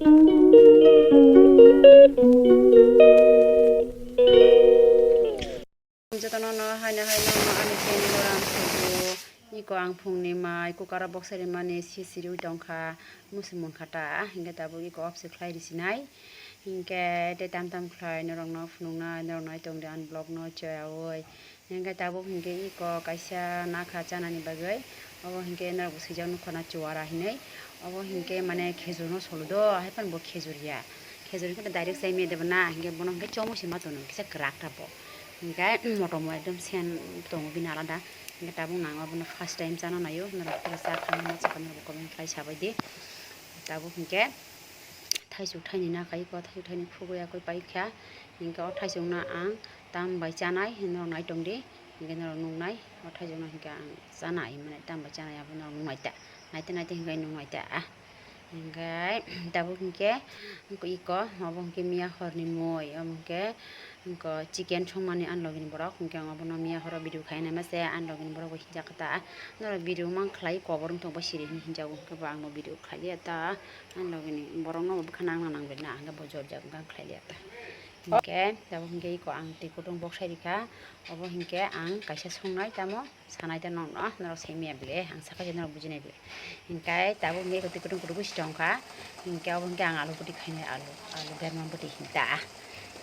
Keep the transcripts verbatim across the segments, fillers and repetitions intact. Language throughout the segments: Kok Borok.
Jotono no haino haino no ani channel o rang sugo. Iko ang phungni mai cooker o boksa rimani sisiri tongkha, musi munkha ta, hinkhe tabuk iko off se khlai risinai. Hinkhe tei tam tam khlai norokno phunuknai, norok nai tongdi ani vlog no cheyaui. Hinkhe tabuk hinkhe iko kaisa nakha chanani bagwi, obo hinkhe norok bo swijak nukha na chuwara hinwi. Obo hinkhe mane khejur no solo do, haiphano bo khejur ya. Khejur hinkhe direct chai maya deba na, hinkhe bono hinkhe chomo se ma tono, kisa kwrak ta bo. Hinkhe motom ekdom sen tongo bini alada. Hinkhe tabuk nang abono first time chana naio, norok khe cha kha ma cha kha norok comment khlai sabai di. Tabuk hinkhe thaisuk thaini nakhai ko, thaisuk thaini khugui yakui paikha. Hinkhe o thaisukno ang tam bai chanai, norok nai tongdi. Hinkhe norok nuknai, o thaisukno hinkhe ang chanai, mane tam bai chanai abo norok nuknai ta. Naite naite hinkhe nuknai ta. Hinkhe tabuk hinkhe iko, obo hinkhe miya horni mui, obo hinkhe chicken songmani ani logini borok, hinkhe ang obono miya horo video khaina mase ani logini borok bo hinjak ta. Norok video mang khlai kobor wngtong bo siri hinwi hinjago, hinkhe bo ang bo video khlai liya ta. Ani logini borokno bo bwkha nang nang nang bai na, hinkhe bo jor jak wngkha khlai liya ta. Hinkhe tabuk hinkhe iko ang twi kutung bok sai rikha, obo hinkhe ang kaisa songnai tamo. Sanai ta nokno, norok sai maya bile, ang sakha je norok bujinai bile. Hinkhe tabuk hinkhe twi kutung kutung bwsi tongkha, hinkhe obo hinkhe ang alu bwtwi khainai, alu, alu berma bwtwi hinta.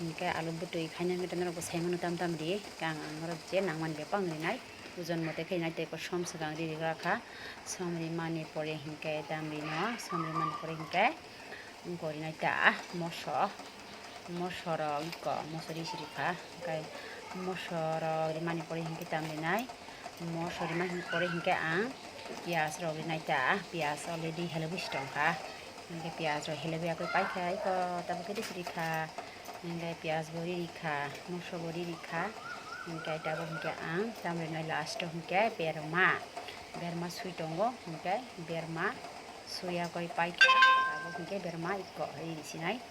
Hinkhe alu bwtwi khaina hinkhe norok bo sai mano tam tam di, hinkhe ang, ang norok je nangmani bepang rinai, ojon mote khainai tei kosom swkang ri rikha, som rimani pore hinkhe tam rino, som rimani pore hinkhe wngkha rinai ta moso, moso rok wngkha, moso ri si rikha, hinkhe moso rok rimani pore hinkhe tam rinai. Moso rima hin pore hinkhe ang piyaj rok rinai ta, piyaj already helebwi si tongkha, hinkhe piyaj rok helebwi yakui paikha, iko tabuk khe risi rikha, hinkhe piyaj bo ri rikha, moso bo ri rikha, hinkhe tabuk hinkhe ang tam rinai last o hinkhe berma, berma sui tongo, hinkhe berma sui yakui paikha, tabuk hinkhe berma iko ri risinai.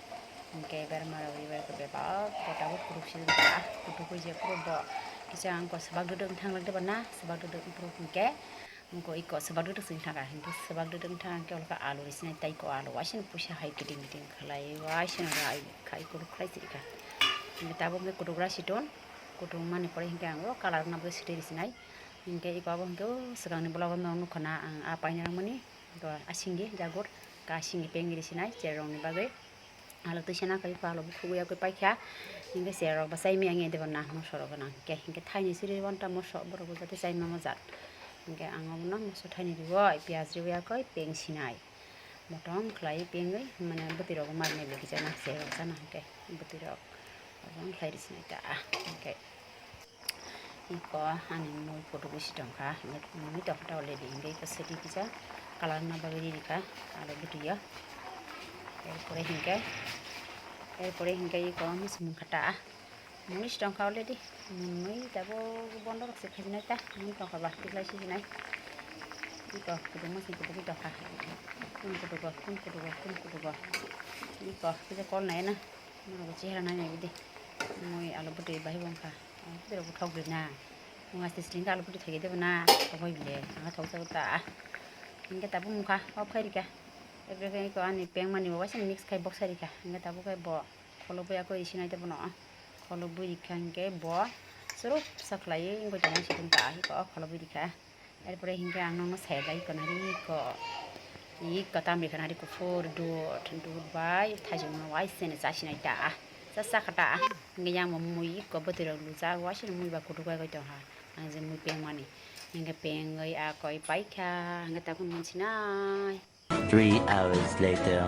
Hinkhe berma rok ribai khe bebak bo tabuk kutuk si wngkha, kutuk bai je phuru bo kisa wngkha swbak duduk wngthang lak de ba na, swbak duduk wngphuru hinkhe wngkha iko swbak duduk se wngthang kha, hinkhe swbak duduk wngthang khe olokha alu risinai tei iko alu waisano puisa hai kiting kiting khlai waisano rai khai kutuk khlai si rikha. Hinkhe tabuk hinkhe kutuk ra si tong, kutuk mani pore hinkhe ang o colour rwna bagwi swtwi risinai, hinkhe iko abo hinkhe o swkangni vlog o norok nukha na ang a paina rwmani. Iko asingni jagur, ka asingni peng risinai cherrokni bagwi. Alu twisa nakhai palo bukhuk yakui paikha. Hinkhe cherrok bachai maya wngya deba na moso rok gwnang. Hinkhe, hinkhe thaini siri wanta moso borok bo jate chai mama jat. Hinkhe ang obono moso thaini riwi piyaj riwi yakui peng sinai. Motom khlai pengwi mane bwtwi rok marne bikijana cherrok jana hinkhe bwtwi rok obono khlai risinai ta hinkhe. Iko ani mui kutuk bisi tongkha, mui tongkha ta already, hinkhe iko sadi kisa colour rwna bagwi ri rikha, aro bwtwi o. Erpore hinkhe, erpore hinkhe iko muchung kha ta, mui si tongkha already, mui tabuk bondo rok se khajinai ta, mui tongkha ba tiklai sijinai. Iko kutuk muchung kutuk tongkha, kun kutugo, kun kutugo, kun kutugo. Iko kisa kol nai na. Norok chehra nai nai bidi. Mui alu bwtwi bahai bo wngkha. Alu bwtwi rok bo thok bwrwi na. Mung aste sling khe alu bwtwi thok ya de bo na. Thok bai bile. Ang thok jago ta. Hinkhe tabuk mungkha. Off khai rikha. Ebrekhe iko ani peng mani bo waisa mix khai boksa rikha. Hinkhe tabuk khe bo kholo bwi yakui risinai de bono. Kholo bwi rikha hinkhe bo chwrwk sa khlaiwi wngwi tongma si ta. Iko kholo bwi rikha. Erpore hinkhe ang nokno saya bai iko nari iko. Iko tamri kha nari kuphur dud, dud bai thaisongno waiseno chasinai ta. Cha cha kha ta. Hinkhe yang bo mui iko bwtwi rok lujak waiseno mui ba kutuk bai tongkha. Ang je mui peng mani. Hinkhe pengwi akoi paikha. Hinkhe tabuk nung sinai. Three hours later.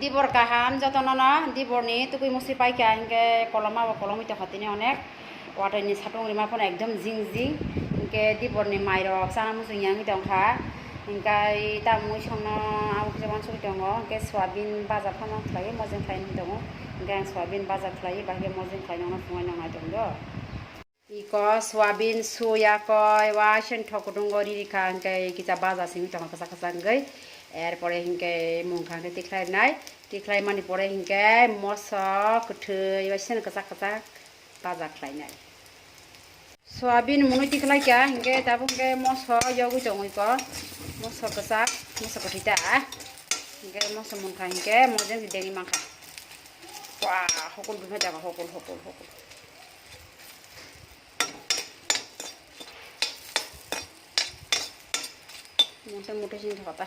Dibor kaham jotono no, dibor ni tugui musi paikha, hinkhe koloma bo kolomwi tongkha tini onek. Watwi ni satung rima phano ekdom jing jing. Hinkhe dibor ni mai rok chana muchung ya wngwi tongkha. Hinkhe tamwi songno abo kisa uansugwi tongo. Hinkhe soyabin baja phano khlaiwi mojeng khlai wngwi tongo. Hinkhe ang soyabin baja khlaiwi bahai khe mojeng khlai nokno phunai noknai tongdo. Iko soyabin su yakoi, waiseno thok kutungo ri rikha, hinkhe kisa baja simi tongkha kwchak kwchak wngwi. Erpore hinkhe mungkha hinkhe tikhlai nai, tikhlai mani pore hinkhe moso kwthwi waiseno kwchak kwchak baja khlai nai. Soyabin mwnwi tikhlai kha hinkhe tabuk hinkhe moso yogwi tongwi ko, moso kwchak, moso kwthwi ta. Hingke moso mungkha hingke mojeng si deni mangkha. Wah, hokol buma jaga hokol, hokol, hokol. Mungkha mungkha sini thokta.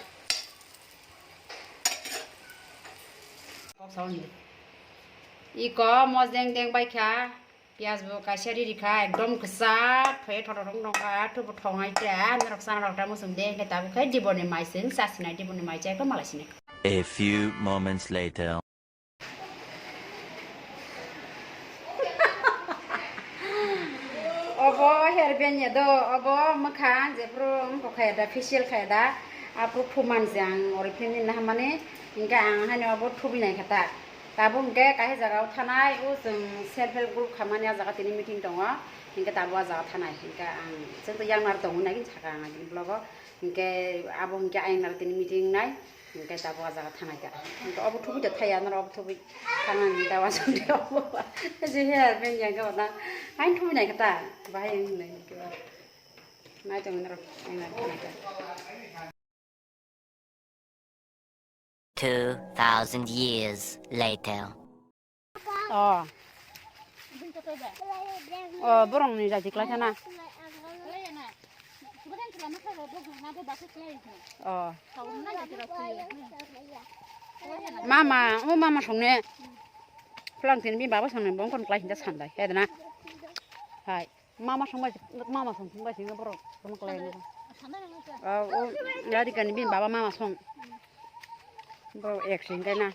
Iko mojeng deng baikha. Piyaj bo kaisa riri kha, ekdom kwchak, khe thothorok nokha, thubo thongai ta, norok sana rok ta muchung de, khe tabuk khe diboni mai sing, chasinai diboni mai chai khe malai sinai. A few moments later. Obo hair band ya do, obo mwkhang jephru wngkha kha da, facial kha da, aphuru thuman jang ori phimni nahamani, hingkhe ang haino obo thubinai kha ta. Tabuk hingke kaisa jaga o thanai, o chwng self help group khamani a jaga tini meeting tongo, hingke tabuk a jaga thanai, hingke ang chwng to yang naro tongo nai saka ang agini vlog o, hingke abo hingke ayang naro tini meeting nai, hingke tabuk a jaga thanai ka, hingke obo thubui da thaya naro obo thubui thanani ta wansong de obo je he ar beng yang ke wana ain thubui nai kata bahai ang hinai hingke nai tongo naro ayang naro thanai ka. Two thousand years later. Oh. Oh, borok ni jaji klai sana. Oh. Mama, oh mama songne. Pulang tin bin baba songne bongkon klai hinda sandai. Hedna. Hai. Mama songbai, mama song songbai sini borok, borok kelai ni. Oh, oh, Radhika ni bin baba mama song. Borok ek sing kai na.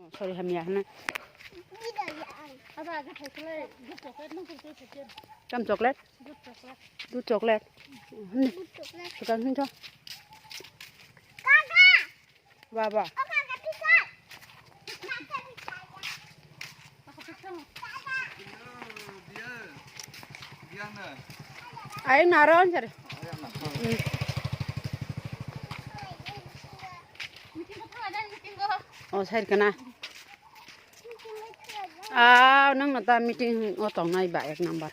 Oh, sorry, hamya hana. Kam chocolate? Dudh chocolate. Hmm. Suka hincho. Baba. Ayang naro anjare. Hmm. Oh, side kana. Ah, nang nata meeting o tongnai ba ek number.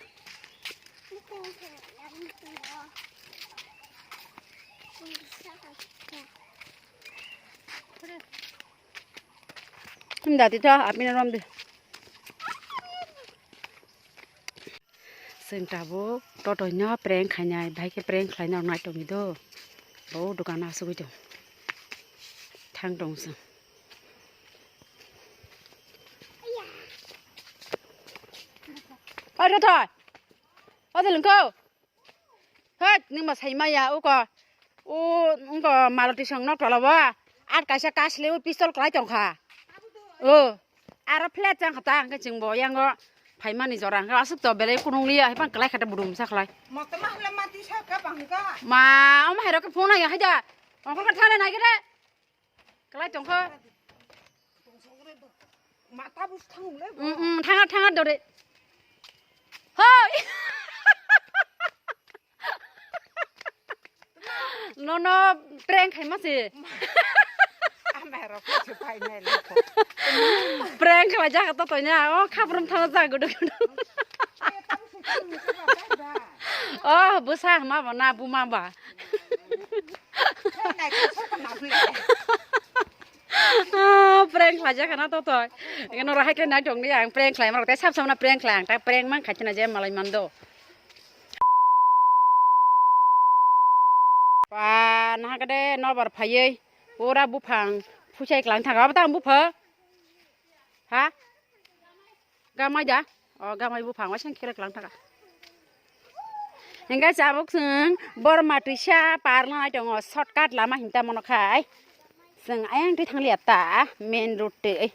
Him dati tho, apni rom de. Chwng tabuk totoi no prank khainai, bahai khe prank khlaina rok nai tongwi do. Bo dukan asugwi tong. Thang tong chwng. Oi, totoi. Oi, lengkho. Hei, nwng ba sai maya, uko. U, wngko Maruti song nok tola bo. Ar kaisa kasle u pistol kwlai tong kha. O, aro flat chang kha ta, hwnkhe chwng bo yango phaimani jora, hwnkhe aswk to belai kunung liya, hai phang kwlai kha ta budum sa khlai. Motoma hwla mati sa ka bang ka. Ma, omo hai rok khe phone nai hai da. Ongkol kha thale nai khe de. Kwlai tong kho. Mata bus thang le bo. Mm, mm, thanga, thanga dore. Hoi. Nono prank khai ma se. Amai rok se pai nai le. Prank khai ja ka to toina. O khaprum thana ja gudu gudu. O busa ma ba na bu ma ba. Ah, prank khlai jak na to to. Eno rahai khe nai tong ni ang prank khlai ma rok tei sab sab na prank khlai ang ta prank man khai na je malai man do. Pa na ha de nobar phaiye ora buphang phuchai klang thang abo ta bupha. Ha? Gamai da? O gamai buphang waisa khe klang thaka. Hingke chabuk chwng Borma twisa par nai tongo, shortcut lama hinta mono khai. Chwng ayang twi thang liya ta main road twi.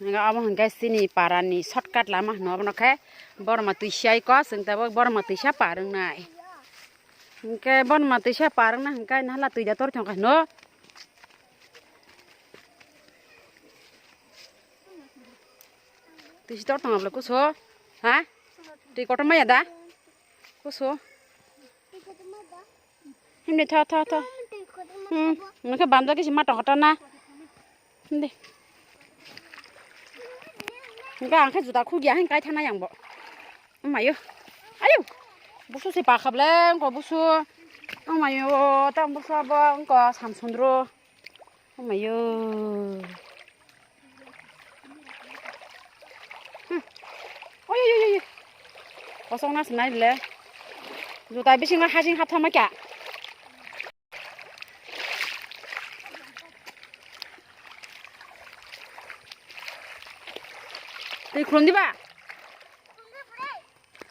Hingke omo hingke chini para ni shortcut lama hino obono khe Borma twisa iko chwng tabuk Borma twisa par wngnai. Hingke Borma twisa par wngna hingke nahla twi da tor thang kha hino. Twi si tor tong abla kuso? Ha? Twi kotor maya da? Kuso? Himni tho, tho, tho. Hmm, nokhe bamjak kisi ma tong kotor na. Himdi. Hingke ang khe juda khugya hing kai thana yang bo. Amayo. Ayo. Busu se pa khableng ko busu. Omayo, tang bwsa bo wngkha Samsundro. Omayo. Hmm. Oy, oy, oy, oy. Kosong na sinai le. Juta bising na hasing haptha ma kya. Twi khulum diba?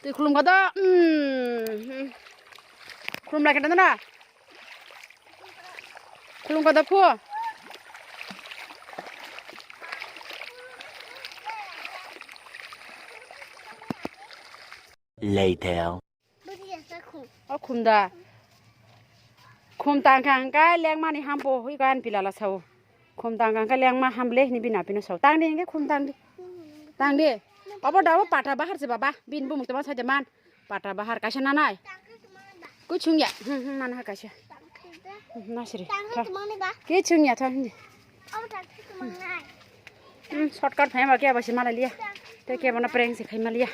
Twi khulum kha do. Hmm. Khulum lai kha do na? Khulum kha do phu. Later. O khum da. Khum tang kha hwnkhe lengmani hampo hwi kha ani pilala sao. Khum tang kha hwnkhe lengma hamle hini bini apino sao. Tang di hwnkhe khum tang di. Tang di. Obo da obo pata bahar se baba. Bini bumung tongma saide man. Pata bahar kaisa nanai. Kuchung ya. Hmm, hmm, nanai kaisa. Hmm, nasri. Kichung ya tha hindi. Hmm, shortcut phai ma kya basi malai liya. Te kya bana prank se khai maliya.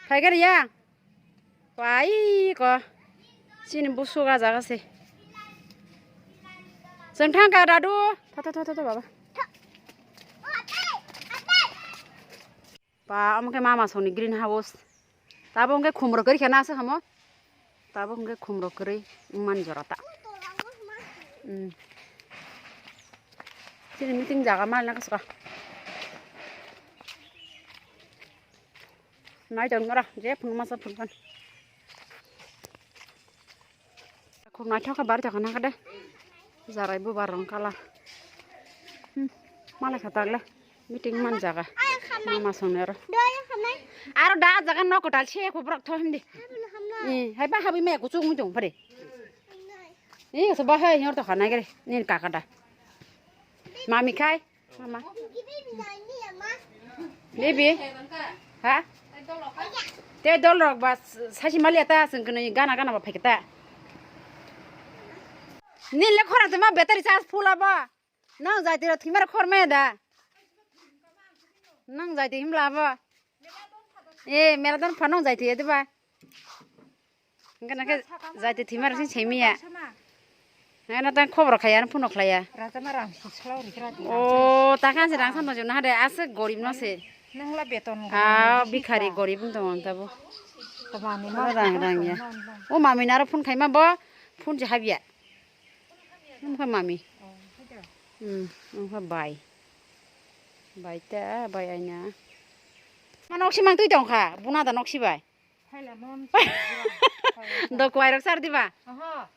Phai gari ya. Wai ko. Sini busu ga jaga se. Chwng thang ka dadu. Tha, tha, tha, tha, tha, baba. Ba, omo khe mama songni green house. Tabo hwnkhe khumrok kwrwi khe na aswk hamo. Tabo hwnkhe khumrok kwrwi wngmani jora ta. Hmm. Chini meeting jaga mal na kaska. Nai tong nora, je phung masa phung kan. Khum naithok khe bari tongkha nang khe de. Jarai bubar rong colour. Hmm, malai kha tagle. Meeting man jaga. Mama songni aro. Aro da jaga nok kotal se ko borok tho hindi. Eh, hai ba habi me kuchuk mung tong phare. Eh, so ba hai nyor to khana gere. Nin kaka da. Mami khai. Mama. Baby. Ha? Te dol rok ba sachi mali ata sing kene gana gana ba phekta. Nile khora te ma battery charge full aba. Nang jai tira thimar khor me da. Nang jai ti himla aba. E mela don pha nang jai ti de ba. Hingke nangke jaiti thwima rok sing semiya. Hingke no tang khobor khaiya, ano phone khlaiya. Raja ma rang sik salo rikra di. O, ta khan se rang san no jona hade, ase gorib no se. Nang la beton. Ah, bikhari gorib wng tong ang tabo. Tamani. Oro rang rang ya. O mami naro phone khaima bo, phone se habya. Nung kha mami. Hmm, nung kha bai. Bai ta, bai aina. Ma nok simang twi tong kha, buna da nok sibai. Do kwai rok sar diba? Aha.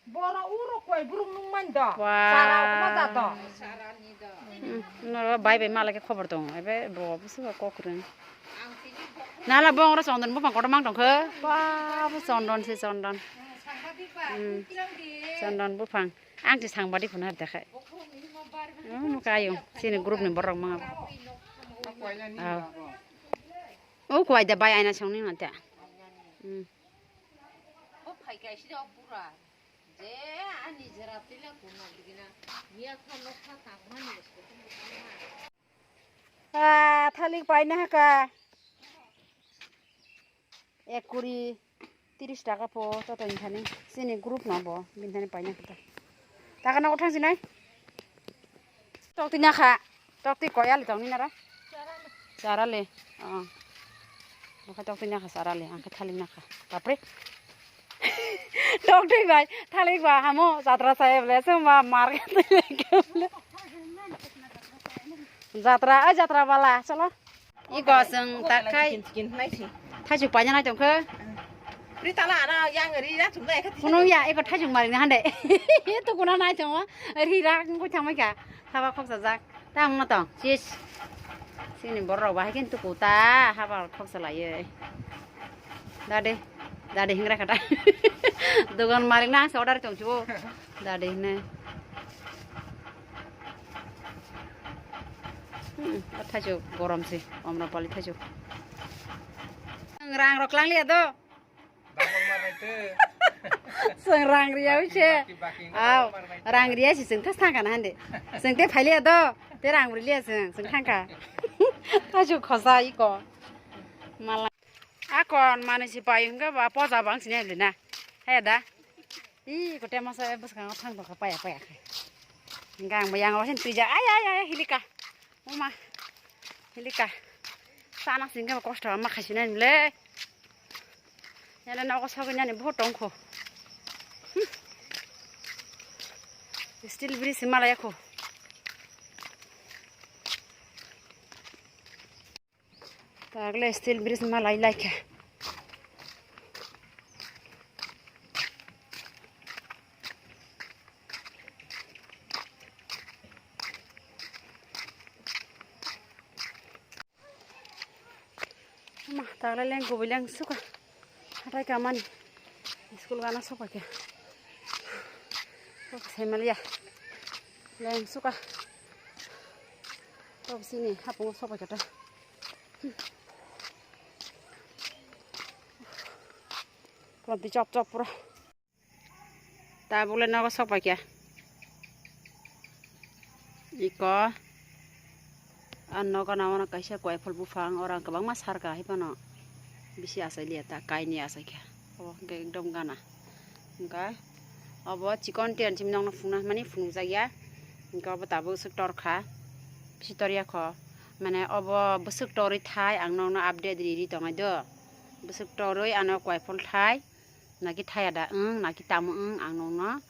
Boro uro kwai burung nung man do. Wah. Sara ma da do. Hmm, no, bai bai mala ke khobor tong. Ebe bo busu kok rung. Nala bong ro chondon buphang kotor mang tong khe. Ba, bo chondon se chondon. Hmm. Chondon buphang. Ang ti sangbadi phunai da khai. Hmm, kayung. Sini group ni borok mang. Ah. O kwai da bai aina song ni mata. Hmm. O phai kai si da o pura. Je ani jera tila kuna digina. Miya kha nokha tangmani. Ah, thalik paina haka. Ek kuri, tiris taka po, toto inthani. Sini group no bo, binthani paina haka. Taka no uthang sinai. Tok twi nakha. Tok twi koyali tong ni nara. Charale. Oh. Bokha tok twi nakha charale, angkhe thalik nakha. Bapre. Tok twi bai, thalik ba hamo, jatra sai bole, sumba mar. Jatra, ai jatra bala, chalo. Iko chwng tak khai. Chicken, chicken, nai si. Thaichuk paina nai tong khe. Ri tala ana yang ri ra chung dai kha. Kuno ya, iko thaichuk mari na hande. To kuna nai tong, ri ra ko thang mai kha. Haba khok sa jak. Tang no tong. Chis. Sini borok bahai kin tuku ta haba khok sa lai. Dade. Dade hingra kata. Dogan mari na sa order tong chubo. Dade ne. Hmm, o thaichuk gorom se, Amrapali thaichuk. Rang rok lang liya do. Chwng rang riya wi se. Aw, rang riya si chwng thas thang kana hande. Chwng te phai liya do, te rang ri liya chwng, chwng thang kha. Thaichuk khosa iko. Mala. Akon mani si pai hwnkhe ba poja bang sini hili na. He da. I kote masa bwskango thang tongkha paya paya khe. Hwnkhe ang bo yang wasin twijak. Ay, ay, ay, hilika. Uma. Hilika. Sana singkhe kosto ma khasinani le. Yala nogo sogwi nani bohot tongkho. Hmm. Steel bridge malai kho. Tagle steel bridge malai laikha. Ma, tagle leng kubui leng suka. Hatai kamani. School gana sopa kya. Kok semaliya. Leng suka. Kok sini hapung sopa kya ta. Kok di chop chop pura. Tabuk le nogo sok paikha. Iko. Ang nogo nang mano kaisa koiphol buphang, oro ang kwbangma sarka hai phano bisi achai liya ta, kainwi achai kha. Obo hwnkhe ekdom gana. Hwnkhe obo chikon tiyan simi nokno phunukna hwnmani phunukjak ya. Hwnkhe obo tabuk swk tor kha. Bisi tor ya kho. Mane obo bwswk torwi thai ang nokno update ri ri tongnai do. Bwswk torwi ano koiphol thai. Naki thaya da wng, naki tamo wng, ang nokno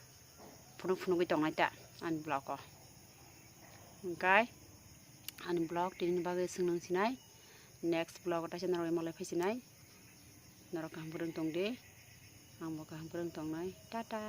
phunuk phunugwi tongnai ta ani vlog o. Hwnkhe ani vlog tini bagwi swng nang sinai, next vlog o taisa norok malai phai sinai, norok kaham kwrwng tong di, ang bo kaham kwrwng tongnai, tata.